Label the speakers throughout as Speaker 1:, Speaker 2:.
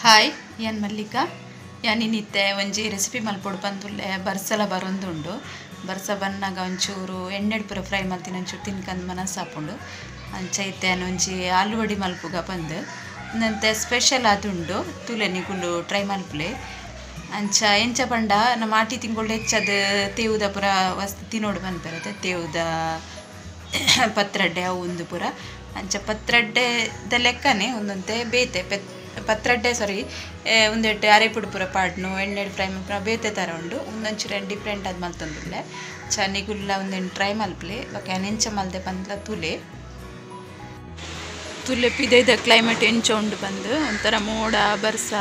Speaker 1: Hi ಯಾನ್ ಮಲ್ಲಿಕಾ ಯಾನಿನಿತ್ತೆ ಒಂಜಿ recipe ಮಲ್ಪೊಡು ಪಂದುಲ್ಲೆ ಬರ್ಸಲ ಬರೊಂದುಂಡು ಬರ್ಸ ಬನ್ನಗ ಒಂಚೂರು ಎಣ್ಣೆಡ್ ಪೂರ ಫ್ರೈ ಮಲ್ತಿನ ಒಂಚೂರು ತಿನ್ಕಂದ್ ಮನಸ್ಸಾಪುಂಡು ಅಂಚ ಇತ್ತೆ ಯಾನ್ ಒಂಜಿ ಆಲೂವಡಿ ಮಲ್ಪುಗ ಪಂದ್ ಉಂದಂತೆ ಸ್ಪೆಷಲ್ ಆದುಂಡು ತೂಲೆ ನಿಕುಲು ಟ್ರೈ ಮಲ್ಪುಲೆ ಅಂಚ ಎಂಚ ಪಂಡ ನಮ್ಮ ಆಟಿ ತಿಂಗಳು ಹೆಚ್ಚದ ತೇವುದ ಪೂರ ವಸ್ತು ತಿನ್ನೋಡು ಪನ್ಪೆರತೆ ತೇವುದ ಪತ್ರಡ್ಡೆ ಅವು ಉಂದು ಪೂರ ಅಂಚ ಪತ್ರಡ್ಡೆದ ಲೆಕ್ಕನೆ ಒಂದೊಂತೆ ಬೇತೆ ಪತ್ರಡ್ಡೆ ಸಾರಿ ಒಂದೆಟ್ಟು ಅರೆಪುಡು ಪೂರ ಪಾಡ್ನು ಎಣ್ಣೆಡ್ ಫ್ರೈ ಮಲ್ಪುನ ಬೇತೆ ಥರ ಉಂಡು ಒಂದೊಂಚೂರು ಡಿಫ್ರೆಂಟ್ ಅದು ಮಲ್ತೊಂದುಲ್ಲೆ ಚ ನಿಗುಲ್ಲ ಒಂದೆಂಟು ಟ್ರೈ ಮಲ್ಪಲೆ ಬೊಕ ಯಾನ್ ಎಂಚ ಮಲ್ದೆ ಪಂದ್ಲ ತೂಲೆ ತುಲೆ ಪಿದೈದ ಕ್ಲೈಮೇಟ್ ಎಂಚ ಉಂಡು ಬಂದು ಒಂಥರ ಮೋಡ ಬರ್ಸ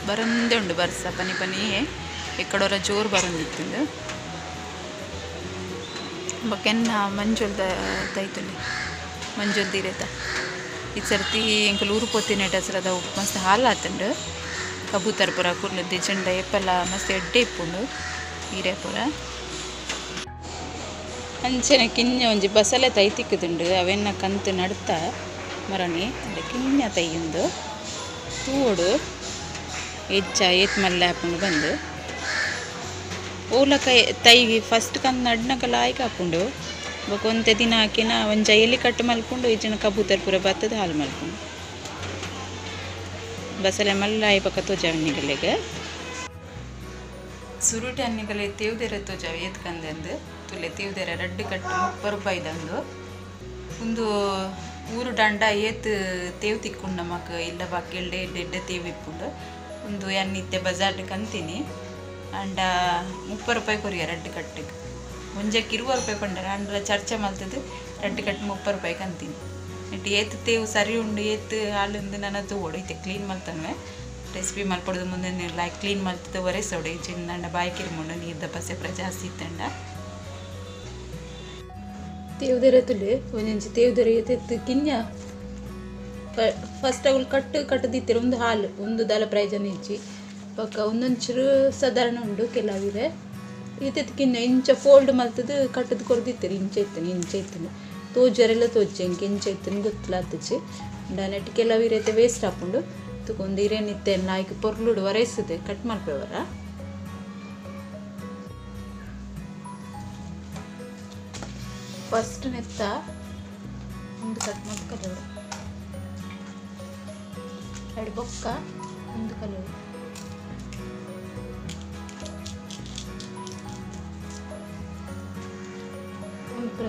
Speaker 1: ಬರಂದೆ ಉಂಡು ಬರ್ಸ ಪನಿ ಪನಿ ಎಕ್ಕಡೋರ ಜೋರು ಬರಂದಿತ್ತುಂಡು ಬೊಕ ಮಂಜುಲ್ದ ತೈತುಲೆ ಮಂಜುಲ್ ದೀರೆತ ಈ ಸರ್ತಿ ಎಂಕುಲು ಊರು ಪೋತಿನೆಟ್ ಹಸ್ರದ ಮಸ್ತ್ ಹಾಲು ಆತುಂಡು ಕಬೂತರ್ ಪೂರ ಕುರ್ಲು ಚೆಂಡ ಏಪಲ ಮಸ್ತ್ ಎಡ್ಡೆ ಇಪ್ಪುಂಡು ಹೀರೆ ಪೂರ ಅಂಚನೆ ಕಿನ್ಯ ಒಂಜಿ ಬಸಲೆ ತೈ ತಿಕ್ಕುದುಂಡು ಅವೆನ್ನ ಕಂತು ನಡ್ತ ಮರಣಿ ಅಂಡ ಕಿನ್ಯ ತೈಯುಂದು ತೂಡು ಎಚ್ಚ ಏತ್ ಮಲ್ಲೆ ಆಪುಂಡು ಬಂದು ಓಲ ಕೈ ತೈ ಫಸ್ಟ್ ಕಂದು ನಡ್ನಕಲ ಆಯ್ಕೆ ಆಪುಂಡು ಬೊಕ ಒಂತೆ ದಿನ ಹಾಕಿನ ಒಂಜ ಎಲಿ ಕಟ್ಟು ಮಲ್ಪುಂಡು ಇಜ್ಜಿನ ಕಬೂತರ್ ಪೂರ ಬತ್ತದ ಹಾಲು ಮಲ್ಪುಂಡು ಬಸಲೆ ಮಲ್ಲ ಆಯಿ ಬೊಕ ತೋಜಾವೆ ನಿಗಲೆಗ್ ಸುರುಟೆ ಅನ್ನಿಗಲೆ ತೇವುದೆರೆ ತೋಜಾವೆ ಏತ್ಕಂದೆಂದು ತುಲೆ ತೇವುದೆರೆ ರಡ್ಡು ಕಟ್ಟು 30 ರೂಪಾಯಿದಂದು ಒಂದು ಊರು ದಂಡ ಏತ್ ತೇವು ತಿಕ್ಕೊಂಡು ನಮಕ್ ಇಲ್ಲ ಬಾಕಿ ಎಡ್ಡೆ ಎಡ್ಡೆ ತೇವು ಇಪ್ಪುಂಡು ಒಂದು ಯಾನ್ ಇತ್ತೆ ಬಜಾರ್ಡ್ ಕಂತೀನಿ ಅಂಡ 30 ರೂಪಾಯಿ ಕೊರಿಯ ರಡ್ಡು ಕಟ್ಟಿಗೆ ಒಂಜಕ್ಕೆ 20 ರೂಪಾಯಿ ಕೊಂಡರೆ ಅಂಡ ಚರ್ಚೆ ಮಲ್ತದ್ದು ರಡ್ಡು ಕಟ್ಟು 30 ರೂಪಾಯಿ ಕಂತೀನಿ ಇಟ್ಟು ಏತ್ ತೇವು ಸರಿ ಉಂಡು ಏತ್ ಹಾಲುಂದು ನನ್ನ ತೂವೊಡು ಇತ್ತೆ ಕ್ಲೀನ್ ಮಲ್ತನ್ವೆ ರೆಸಿಪಿ ಮಲ್ಪೊಡ್ದು ಮುಂದೆ ಲೈಕ್ ಕ್ಲೀನ್ ಮಲ್ತದ್ದು ಒರೆಸೋಡು ಚಿನ್ನಂಡ ಬಾಯಿ ಕಿರ್ಮುಂಡು ನೀರ್ದ ಪಸೆ ಪೂರ ಜಾಸ್ತಿ ಇತ್ತಂಡ ತೇವುದೆರೆ ತುಲೆ ಒಂಜೊಂಜಿ ತೇವುದೆರೆ ಏತ್ ಕಿನ್ಯ ಫಸ್ಟ್ ಅವುಲು ಕಟ್ಟು ಕಟ್ಟದಿತ್ತೆರ್ ಒಂದು ಹಾಲು ಒಂದು ದಾಲ ಪ್ರಯೋಜನ ಇಜ್ಜಿ ಬೊಕ ಒಂದೊಂಚೂರು ಸಾಧಾರಣ ಉಂಡು ಕೆಲವಿರೆ ಈತೆತ್ ಕಿನ್ನ ಇಂಚ ಫೋಲ್ಡ್ ಮಲ್ತದ್ದು ಕಟ್ಟದು ಕೊರ್ದಿತ್ತೆರ್ ಇಂಚ ಇತ್ತುಂಡು ಇಂಚ ಇತ್ತುಂಡು ತೋಜರೆಲ್ಲ ತೋಜಿ ಎಂಕ್ ಇಂಚ ಇತ್ತುಂಡು ಗೊತ್ತುಲಾತುಜಿ ನೆಟ್ ಕೆಲವಿರೈತೆ ವೇಸ್ಟ್ ಆಪುಂಡು ತುಕೊಂದು ಇರೇನಿತ್ತೆ ಲಾಯ್ಕ್ ಪೊರ್ಲುಡು ಒರೆಸುದು ಕಟ್ ಮಲ್ಪೆವರ ಫಸ್ಟ್ ನೆತ್ತ ಒಂದು ಕಟ್ ಮಲ್ತ್ ಕಲೋಡು ಎರಡು ಬೊಕ್ಕ ಒಂದು ಕಲೋಡು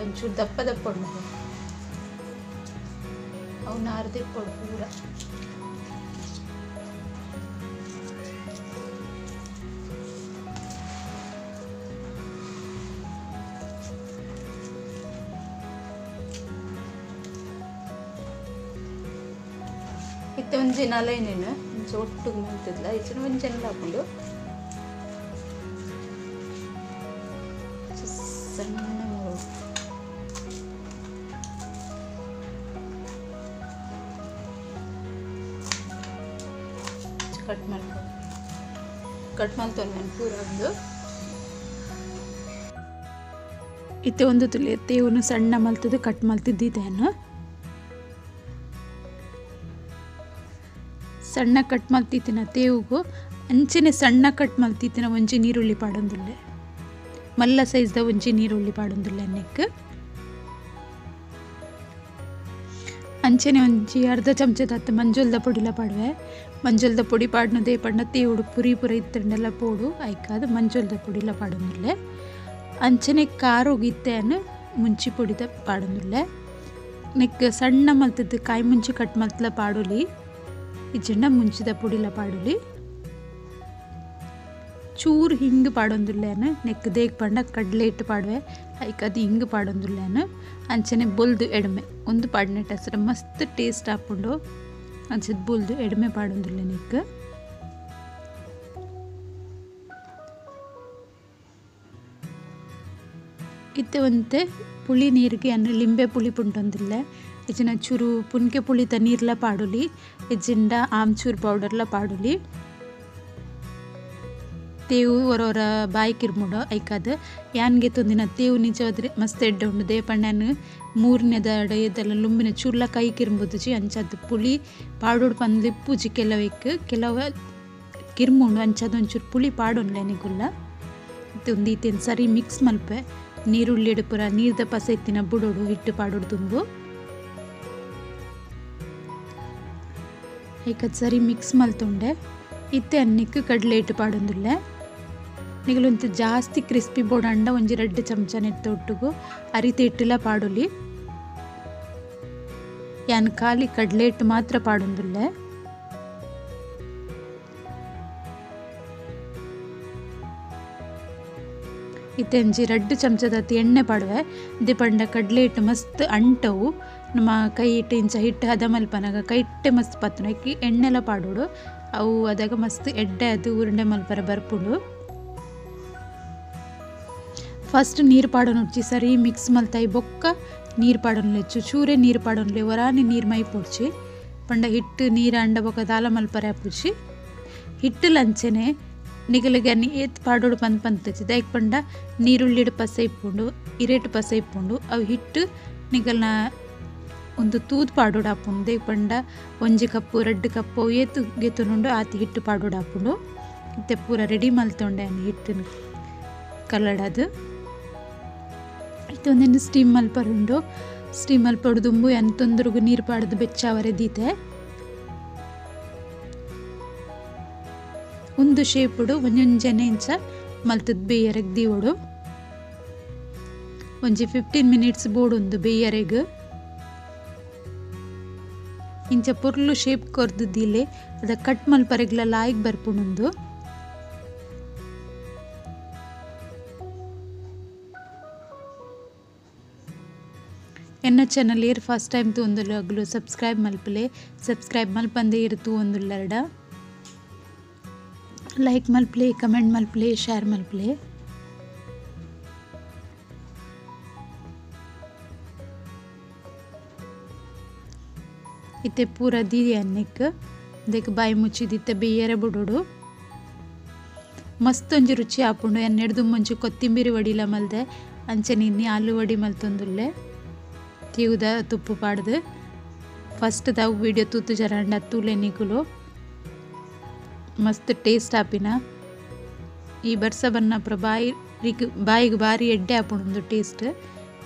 Speaker 1: ಒಂಚೂರು ದಪ್ಪ ದಪ್ಪ ಉಂಡು ಅವನ್ನ ಅರ್ದಿಪ್ಪೊಡು ಪೂರ ಇತ್ತೆ ಒಂಜಿ ನಲೈನೇನು ಒಂಚಿ ಒಟ್ಟುಗು ಮಲ್ತುದ್ಲ ಇಚ್ಚಿನ ಒಂಜೆಲ್ಲ ಹಾಕೊಂಡು ಸಣ್ಣ ಮೂರು ಕಟ್ ಮಲ್ಪೊಡು ಕಟ್ ಮಲ್ತೊಂದು ಪೂರ ಒಂದು
Speaker 2: ಇತ್ತೆ ಒಂದು ತುಲೆ ತೇವುನು ಸಣ್ಣ ಮಲ್ತದ್ದು ಕಟ್ ಮಲ್ತಿದ್ದೇನು ಸಣ್ಣ ಕಟ್ ಮಲ್ತಿತ್ತಿನ ತೇವುಗು ಅಂಚನೆ ಸಣ್ಣ ಕಟ್ ಮಲ್ತಿತ್ತಿನ ಒಂಜಿ ನೀರುಳ್ಳಿ ಪಾಡೊಂದುಲ್ಲೆ ಮಲ್ಲ ಸೈಜ್ದ ಒಂಜಿ ನೀರುಳ್ಳಿ ಪಾಡೊಂದುಲ್ಲೆ ನೆಕ್ ಅಂಚನೆ ಒಂಜಿ ಅರ್ಧ ಚಮಚದ ಮಂಜುಲ್ದ ಪೊಡಿಲ ಪಾಡುವೆ ಮಂಜುಲ್ದ ಪೊಡಿ ಪಾಡ್ನದೇ ಪಂಡ ತೇವುಡು ಪುರಿ ಪುರ ಇತ್ತಂಡೆಲ್ಲ ಪೋಡು ಐಕಾದ ಮಂಜುಲ್ದ ಪೊಡಿಲ ಪಾಡೊಂದುಲ್ಲೆ ಅಂಚನೆ ಖಾರೋಗಿತ್ತೆಯನ್ನು ಮುಂಚಿ ಪೊಡಿದ ಪಾಡೊಂದುಲ್ಲೆ ನೆಕ್ ಸಣ್ಣ ಮಲ್ತದ್ದು ಕಾಯಿ ಮುಂಚಿ ಕಟ್ ಮಲ್ತಲ ಪಾಡೊಲಿ ಇಜ್ಜಿಂಡ ಮುಂಚಿದ ಪೊಡಿಲ ಪಾಡೊಲಿ ಚೂರು ಹಿಂಗೆ ಪಾಡೊಂದುಲ್ಲೇನು ನೆಕ್ ದೇಗ್ ಪಂಡ ಕಡಲೆ ಹಿಟ್ಟು ಪಾಡುವೆ ಐಕ್ ಅದು ಹಿಂಗೆ ಪಾಡೊಂದುಲ್ಲೇನು ಅಂಚನೆ ಬೊಲ್ದು ಎಡ್ಮೆ ಒಂದು ಪಾಡಿನೆಟ್ ಹಸ್ರ ಮಸ್ತ್ ಟೇಸ್ಟ್ ಆಪುಂಡು ಅಂಚದ ಬೊಲ್ದು ಎಡ್ಮೆ ಪಾಡೊಂದುಲ್ಲೆ ನೆಕ್ ಇತ್ತೆ ಒಂತೆ ಪುಳಿ ನೀರಿಗೆ ಅನ್ನ ಲಿಂಬೆ ಪುಳಿ ಪುಂಟೊಂದಿಲ್ಲೆ ಇಜ್ಜಿನ ಚೂರು ಪುನ್ಕೆ ಪುಳಿತ ನೀರ್ಲ ಪಾಡೊಲಿ ಇಜ್ಜಿಂಡ ಆಮ್ಚೂರು ಪೌಡರ್ಲ ಪಾಡೊಲಿ ತೇವು ಹೊರೊರ ಬಾಯಿ ಕಿರ್ಮುಂಡು ಐಕಾದ್ ಯಾನ್ಗೆ ತೊಂದಿನ ತೇವು ನಿಜವಾದ್ರೆ ಮಸ್ತ್ ಎಡ್ಡೆ ಉಂಡು ದೇಪಣ್ಣನ ಮೂರನೇದ ಎದೆಲ್ಲ ಲುಂಬಿನ ಚೂರ್ಲ ಕೈ ಕಿರ್ಂಬುದುಜಿ ಅಂಚಾದ್ ಪುಳಿ ಪಾಡೋಡು ಪಂದ್ ಇಪ್ಪುಜಿ ಕೆಲವೈಕ್ ಕೆಲವು ಕಿರ್ಮುಂಡು ಅಂಚಾದ್ ಒಂಚೂರು ಪುಳಿ ಪಾಡೊನ್ಲೆ ನಿಗುಲ್ಲ ಇತ್ತೆ ಈತೇನು ಸರಿ ಮಿಕ್ಸ್ ಮಲ್ಪೆ ನೀರುಳ್ಳಿ ಪೂರ ನೀರ್ದ ಪಸ ಇತ್ತಿನ ಬುಡೋಡು ಹಿಟ್ಟು ಪಾಡೋಡು ತುಂಬು ಐಕದ್ ಸರಿ ಮಿಕ್ಸ್ ಮಲ್ತುಂಡೆ ಇತ್ತೆ ಅನ್ನಿಕ್ ಕಡಲೆ ಹಿಟ್ಟು ಪಾಡೊಂದುಲ್ಲೆ ನಿಗಲೊಂತು ಜಾಸ್ತಿ ಕ್ರಿಸ್ಪಿ ಬೋಡಂಡ ಒಂಜಿ ರಡ್ಡ್ ಚಮಚ ನೆತ್ತ ಒಟ್ಟುಗು ಅರಿತ ಹಿಟ್ಟುಲ ಪಾಡೊಲಿ ಯಾನ್ ಖಾಲಿ ಕಡಲೆ ಹಿಟ್ಟು ಮಾತ್ರ ಪಾಡೊಂದುಲ್ಲೆ ಇತ್ತೆ ಒಂಜಿ ರಡ್ಡ್ ಚಮಚದಾತ್ ಎಣ್ಣೆ ಪಾಡುವೆ ದಿ ಪಂಡ ಕಡಲೆ ಹಿಟ್ಟು ಮಸ್ತ್ ಅಂಟವು ನಮ್ಮ ಕೈ ಹಿಟ್ಟು ಇಂಚ ಹಿಟ್ಟು ಹದ ಮಲ್ಪನಗ ಕೈ ಹಿಟ್ಟೆ ಮಸ್ತ್ ಪತ್ತುನ ಐಕ್ ಎಣ್ಣೆಲ ಪಾಡೋಡು ಅವು ಅದಾಗ ಮಸ್ತ್ ಎಡ್ಡೆ ಅದು ಉರುಂಡೆ ಮಲ್ಪರ ಬರ್ಪುಂಡು ಫಸ್ಟ್ ನೀರು ಪಾಡೊನೊಡ್ಚಿ ಸರಿ ಮಿಕ್ಸ್ ಮಲ್ತಾಯಿ ಬೊಕ್ಕ ನೀರು ಪಾಡೊನ್ಲೆಚ್ಚು ಚೂರೆ ನೀರು ಪಾಡೊನ್ಲೆ ಒರಾನೆ ನೀರು ಮೈ ಪೊಡ್ಚಿ ಪಂಡ ಹಿಟ್ಟು ನೀರು ಅಂಡ ಬೊಕ್ಕ ದಾಲ ಮಲ್ಪರೆ ಆಪುಜಿ ಹಿಟ್ಟು ಲಂಚನೆ ನಿಗಲಿಗೆ ಏತ್ ಪಾಡೋಡು ಪಂದ್ ಪಂತಚಿ ದಾಯಕ್ ಪಂಡ ನೀರುಳ್ಳಿಡು ಪಸ ಇಪ್ಪುಂಡು ಇರೇಟು ಪಸ ಇಪ್ಪುಂಡು ಅವು ಹಿಟ್ಟು ನಿಗಲ್ನ ಒಂದು ತೂದು ಪಾಡೋಡು ಆಪುಂಡು ದೇಕ್ ಪಂಡ ಒಂಜಿ ಕಪ್ಪು ರಡ್ಡ್ ಕಪ್ಪು ಏತು ಗೆತುನುಂಡು ಆತಿ ಹಿಟ್ಟು ಪಾಡೋಡು ಆಪುಂಡು ಇತ್ತೆ ಪೂರ ರೆಡಿ ಮಲ್ತೊಂಡೆ ಹಿಟ್ಟಿನ ಕಲಡದು ಇತ್ತೆ ಒಂದೆನ್ ಸ್ಟೀಮ್ ಮಲ್ಪರುಂಡು ಸ್ಟೀಮ್ ಮಲ್ಪೊಡು ದುಂಬು ಯಾನ್ ತೊಂದರೆಗು ನೀರು ಪಾಡ್ದು ಬೆಚ್ಚಾವರೆ ದೀತೆ ಒಂದು ಶೇಪುಡು ಒಂಜೊಂಜನೆ ಇಂಚ ಮಲ್ತದ್ ಬೇಯರೆಗ್ ದೀವೊಡು ಒಂಜಿ 15 ಮಿನಿಟ್ಸ್ ಬೋಡೊಂದು ಬೇಯರೆಗ್ ಇಂಚ ಪೊರ್ಲು ಶೇಪ್ ಕೊರ್ದು ದೀಲೆ ಅದ ಕಟ್ ಮಲ್ಪರೆಗ್ಲ ಲಾಯಿಗ್ ಬರ್ಪುಂಡು ಎನ್ನ ಚಾನಲ್ ಏರ್ ಫಸ್ಟ್ ಟೈಮ್ ತೂವೊಂದುಲ್ಲೆರ್ ಅಗುಲು ಸಬ್ಸ್ಕ್ರೈಬ್ ಮಲ್ಪುಲೆ ಸಬ್ಸ್ಕ್ರೈಬ್ ಮಲ್ಪಂದೆ ಏರ್ ತೂವೊಂದುಲ್ಲೆರ್ಡ ಲೈಕ್ ಮಲ್ಪುಲೆ ಕಮೆಂಟ್ ಮಲ್ಪುಲೆ ಶೇರ್ ಮಲ್ಪುಲೆ ಇತ್ತೆ ಪೂರ ದೀದಿ ಅನ್ನೆಕ್ ದೆಕ್ ಬಾಯಿ ಮುಚ್ಚಿದಿತ್ತೆ ಬೇಯರೆ ಬುಡೋಡು ಮಸ್ತ್ ಒಂಜಿ ರುಚಿ ಆಪುಂಡು ಎನ್ನೆಡ್ದು ಮುಂಚೆ ಕೊತ್ತಿಂಬಿರಿ ವಡಿಲ ಮಲ್ದೆ ಅಂಚನೆ ಇನ್ನಿ ಆಲೂ ವಡಿ ಮಲ್ತೊಂದುಲ್ಲೆ ತೀವುದ ತುಪ್ಪು ಪಾಡ್ದು ಫಸ್ಟ್ ದಾವು ವೀಡಿಯೋ ತೂತು ಜರಾಂಡ ತೂಲೆ ನಿಕುಲು ಮಸ್ತ್ ಟೇಸ್ಟ್ ಆಪಿನ ಈ ಬರ್ಸ ಬನ್ನಪ್ರ ಬಾಯಿ ಬಾಯಿಗೆ ಬಾರಿ ಎಡ್ಡೆ ಆಪುಂಡು ಟೇಸ್ಟ್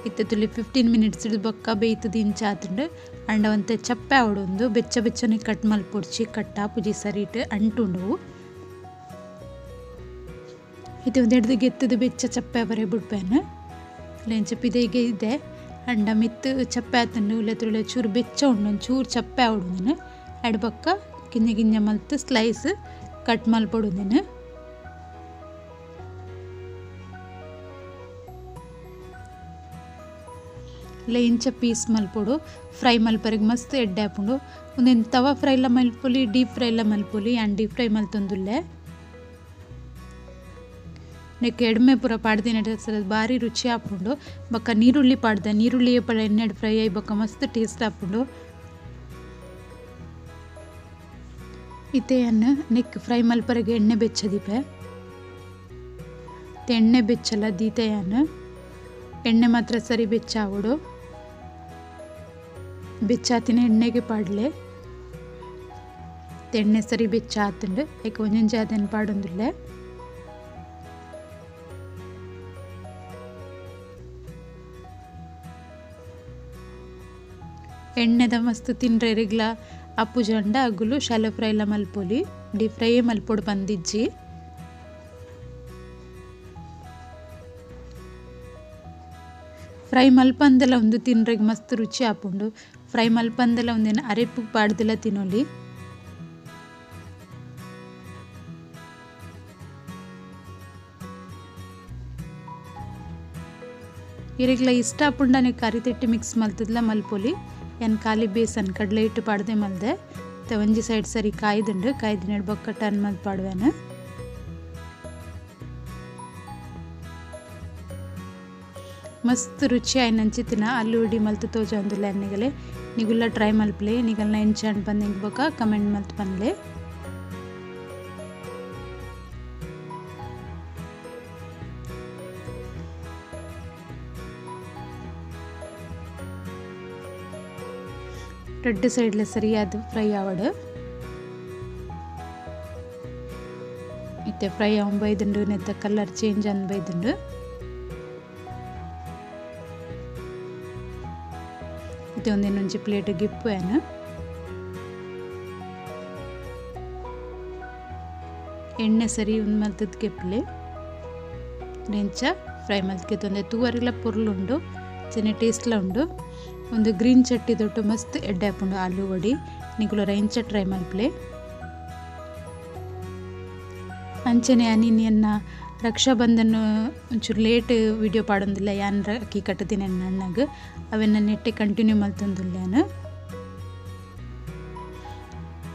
Speaker 2: ಇತ್ತೆ ತುಲಿ 15 ಮಿನಿಟ್ಸ್ ಹಿಡಿದು ಬೊಕ್ಕ ಬೇಯ್ತದ ಇಂಚ ಆತುಂಡು ಅಂಡ ಒಂತೆ ಚಪ್ಪೆ ಆವೊಡೊಂದು ಬೆಚ್ಚ ಬೆಚ್ಚನೆ ಕಟ್ ಮಲ್ಪೊಡ್ಚಿ ಕಟ್ ಆಪುಜಿ ಸರಿಟ್ ಅಂಟುಂಡು ಇತ್ತೆ ಒಂದು ಎಡ್ದು ಗೆತ್ತದು ಬೆಚ್ಚ ಚಪ್ಪೆ ಬರೆ ಬುಡ್ಪೇನು ಇಂಚ ಪಿದೆಗೆ ಇದೆ ಅಂಡ ಮಿತ್ತು ಚಪ್ಪೆ ಆತುಂಡು ಉಲ್ಲ ತುಳಿ ಚೂರು ಬೆಚ್ಚ ಉಂಡು ಒಂಚೂರು ಚಪ್ಪೆ ಆವೊಡು ಎಡ್ ಬೊಕ್ಕ ಕಿಂಜ ಕಿಂಜ ಮಲ್ತ್ ಸ್ಲೈಸ್ ಕಟ್ ಮಲ್ಪೊಡು ಇಲ್ಲ ಇಂಚ ಪೀಸ್ ಮಲ್ಪೊಡು ಫ್ರೈ ಮಲ್ಪರೆಗ್ ಮಸ್ತ್ ಎಡ್ಡೆ ಆಪುಂಡು ಉಂದೆನ್ ತವಾ ಫ್ರೈಲ ಮಲ್ಪೊಲಿ ಡೀಪ್ ಫ್ರೈಲ ಮಲ್ಪೊಲಿ ಯಾನ್ ಡೀಪ್ ಫ್ರೈ ಮಲ್ತೊಂದುಲ್ಲೆ ನೆಕ್ ಎಡ್ಮೆ ಪೂರ ಪಾಡ್ದಿನ ಬಾರಿ ರುಚಿ ಆಪುಂಡು ಬೊಕ್ಕ ನೀರುಳ್ಳಿ ಪಾಡ್ದೆ ನೀರುಳ್ಳಿ ಪಡ ಎಣ್ಣೆಡ್ ಫ್ರೈ ಆಯಿ ಬೊಕ್ಕ ಮಸ್ತ್ ಟೇಸ್ಟ್ ಆಪುಂಡು ಇತ್ತೆ ಯಾನ್ ನೆಕ್ ಫ್ರೈ ಮಲ್ಪರೆಗ್ ಎಣ್ಣೆ ಬೆಚ್ಚ ದೀಪೆ ಎಣ್ಣೆ ಬೆಚ್ಚಲ ದೀತೆ ಯಾನ್ ಎಣ್ಣೆ ಮಾತ್ರ ಸರಿ ಬೆಚ್ಚ ಆವೊಡು ಬೆಚ್ಚಾತಿನ ಎಣ್ಣೆಗೆ ಪಾಡ್ಲೆ ಎಣ್ಣೆ ಸರಿ ಬೆಚ್ಚ ಆತುಂಡು ಐಕ್ ಒಂಜೊಂಜಿ ಆದೆನ್ ಪಾಡೊಂದುಲ್ಲೆ ಎಣ್ಣೆದ ಮಸ್ತ್ ತಿನ್ರೆ ಎರೆಗ್ಲ ಅಪ್ಪುಜಂಡ ಅಗುಲು ಶಾಲೋ ಫ್ರೈಲ ಮಲ್ಪೊಲಿ ಡೀಪ್ ಫ್ರೈ ಮಲ್ಪೊಡು ಪಂದಿಜ್ಜಿ ಫ್ರೈ ಮಲ್ಪಂದೆಲ ಉಂದು ತಿನ್ರೆಗ್ ಮಸ್ತ್ ರುಚಿ ಆಪುಂಡು ಫ್ರೈ ಮಲ್ಪಂದೆಲ ಉಂದೆನ್ ಅರೆಪು ಪಾಡ್ದೆಲ ತಿನೊಲಿ ಇರೆಗ್ಲ ಇಷ್ಟ ಆಪುಂಡ ಕರಿ ಮಿಕ್ಸ್ ಮಲ್ತದ್ಲ ಮಲ್ಪೊಲಿ ಯಾನ್ ಖಾಲಿ ಬೇಸನ್ ಕಡಲೆ ಹಿಟ್ಟು ಪಾಡ್ದೆ ಮಲ್ದೆ ಮತ್ತೆ ಒಂಜಿ ಸೈಡ್ ಸರಿ ಕಾಯ್ದುಂಡು ಕಾಯ್ದಿನ ಬೊಕ್ಕ ಟರ್ನ್ ಮಲ್ತ್ ಪಾಡುವೆನು ಮಸ್ತ್ ರುಚಿ ಆಯಿನಂಚಿತ್ತಿನ ಆಲೂ ವಡಿ ಮಲ್ತ್ ತೋಜೊಂದುಲ್ಲೆ ಅನ್ನಿಗಲೆ ನಿಗುಲ್ಲ ಟ್ರೈ ಮಲ್ಪಲೆ ನಿಗಲ್ನ ಎಂಚ ಆಂಡ್ ಪಂದ್ ಎಂಕ್ ಬೊಕ್ಕ ಕಮೆಂಟ್ ಮಲ್ತ್ ಪನ್ಲೆ ರಡ್ಡ್ ಸೈಡ್ಲ ಸರಿಯಾದ ಫ್ರೈ ಆವಡು. ಇತ್ತೆ ಫ್ರೈ ಆವೊಂದು ಬೈದುಂಡು ನೆತ್ತ ಕಲರ್ ಚೇಂಜ್ ಆನ್ ಬೈದುಂಡು. ಇತ್ತೆ ಒಂದೊಂಜಿ ಪ್ಲೇಟ್ ಗಿಪ್ಪುವೆನು. ಎಣ್ಣೆ ಸರಿ ಉಂದು ಮಲ್ತದ್ ಗೆಪ್ಪಲೆ ನೆಂಚ ಫ್ರೈ ಮಲ್ತ್ಗೆ ತೊಂದೆ ತೂವರೆಲ ಪೊರ್ಲುಂಡು ಚೆನ್ನ ಟೇಸ್ಟ್ಲ ಉಂಡು. ಒಂದು ಗ್ರೀನ್ ಚಟ್ನಿ ದೊಟ್ಟು ಮಸ್ತ್ ಎಡ್ಡೆ ಆಪುಂಡು ಆಲೂ ವಡಿ. ನಿಕುಲು ಇಂಚ ಟ್ರೈ ಮಲ್ಪಲೆ. ಅಂಚನೆ ಅನಿನಿಯನ್ನ ರಕ್ಷಾಬಂಧನ ಒಂಚೂರು ಲೇಟ್ ವಿಡಿಯೋ ಪಾಡೊಂದಿಲ್ಲ ಯಾನ್ ರಾಕಿ ಕಟ್ಟುದಿನ ಅಣ್ಣಗ್ ಅವೆನ್ನ ನೆಟ್ಟೆ ಕಂಟಿನ್ಯೂ ಮಲ್ತೊಂದುಲ್ಲೆನು.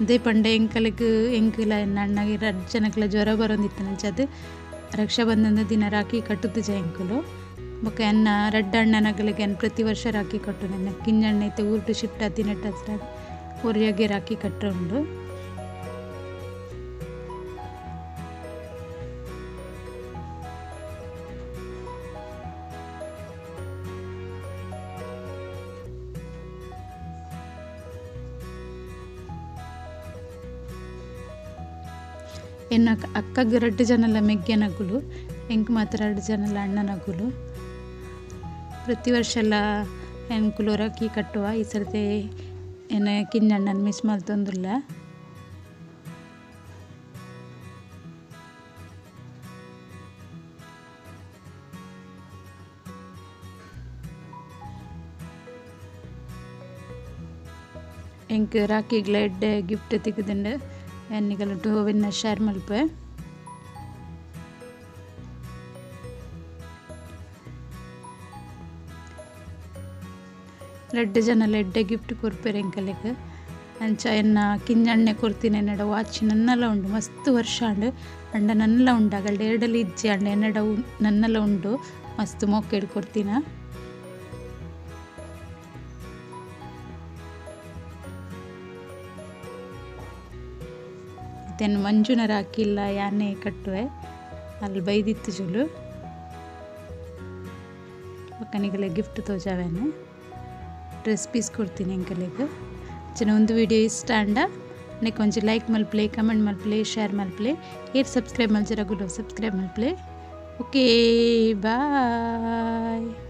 Speaker 2: ಅದೇ ಪಂಡೆ ಎಂಕಲೆಗ್ ಎಂಕುಲ ಎನ್ನ ಅಣ್ಣಗ್ ರಡ್ಡ್ ಜನಕ್ಲ ಜ್ವರ ಬರೊಂದಿತ್ತಿನ ಅಂಚಾದ್ ರಕ್ಷಾಬಂಧನದ ದಿನ ರಾಖಿ ಕಟ್ಟುತ್ತಿಜ ಎಂಕುಲು. ಬೊಕ್ಕ ಎನ್ನ ರಡ್ಡ್ ಅಣ್ಣನಗಲಿಗೆ ಎನ್ ಪ್ರತಿ ವರ್ಷ ರಾಖಿ ಕಟ್ಟುನೆ. ಎನ್ನ ಕಿಂಜಣ್ಣ ಇತ್ತೆ ಊರ್ಡು ಶಿಫ್ಟ್ ಆತಿನೆಟ್ಟ ಒರಿಯಾಗೆ ರಾಖಿ ಕಟ್ಟುಂಡು. ಎನ್ನ ಅಕ್ಕಗ್ ರಡ್ಡ್ ಜನಲ ಮೆಗ್ಗೆನಗುಲು, ಎಂಕ್ ಮಾತ್ರ ರಡ್ಡ್ ಜನಲ ಅಣ್ಣನಗುಲು. ಪ್ರತಿ ವರ್ಷಲ ಎಂಕುಲು ರಾಖಿ ಕಟ್ಟುವ. ಈ ಸರ್ತಿ ಎನ್ನ ಕಿಂಜಣ್ಣನ್ ಮಿಸ್ ಮಲ್ತೊಂದುಲ್ಲ. ಎಂಕ್ ರಾಖಿಗ್ಲ ಎಡ್ಡೆ ಗಿಫ್ಟ್ ತಿಕ್ಕುದುಂಡು. ಎನ್ನಿಗಲ ಅವೆನ್ನ ಶೇರ್ ಮಲ್ಪೆ. ರಡ್ಡ್ ಜನಲ ಎಡ್ಡೆ ಗಿಫ್ಟ್ ಕೊರ್ಪೆರ್ ಎಂಕಲೆಗ್. ಅಂಚ ಎನ್ನ ಕಿಂಜಣ್ಣೆ ಕೊರ್ತಿನ ಎನ್ನಡ ವಾಚ್ ನನ್ನಲ ಉಂಡು ಮಸ್ತ್ ವರ್ಷ ಆಂಡ್. ಅಂಡ ನನ್ನಲ ಉಂಡು ಅಗಲ್ಡ ಎರಡಲ ಇಜ್ಜಿ ಅಂಡ ಎನ್ನಡ ನನ್ನಲ ಉಂಡು ಮಸ್ತ್ ಮೋಕೆಡ್ ಕೊರ್ತಿನ. ತೆನ್ ಮಂಜುನ ರಾಕಿಲ್ಲ ಯಾನೆ ಕಟ್ಟುವೆ ಅಲ್ಲಿ ಬೈದಿತ್ತು ಜುಲು. ಬೊಕ್ಕ ಗಿಫ್ಟ್ ತೋಜಾವೇನೆ ಡ್ರೆಸ್ ಪೀಸ್ ಕೊಡ್ತೀನಿ ಎಂಕಲೆಗ್. ಅಂಚನೆ ಒಂದು ವಿಡಿಯೋ ಇಷ್ಟ ಆಂಡ ನೆಕ್ ಒಂಜಿ ಲೈಕ್ ಮಲ್ಪಲೆ, ಕಮೆಂಟ್ ಮಲ್ಪಲೆ, ಶೇರ್ ಮಲ್ಪಲೆ. ಏರ್ ಸಬ್ಸ್ಕ್ರೈಬ್ ಮಲ್ಜರ ಗುಲು ಸಬ್ಸ್ಕ್ರೈಬ್ ಮಲ್ಪಲೆ. Okay bye.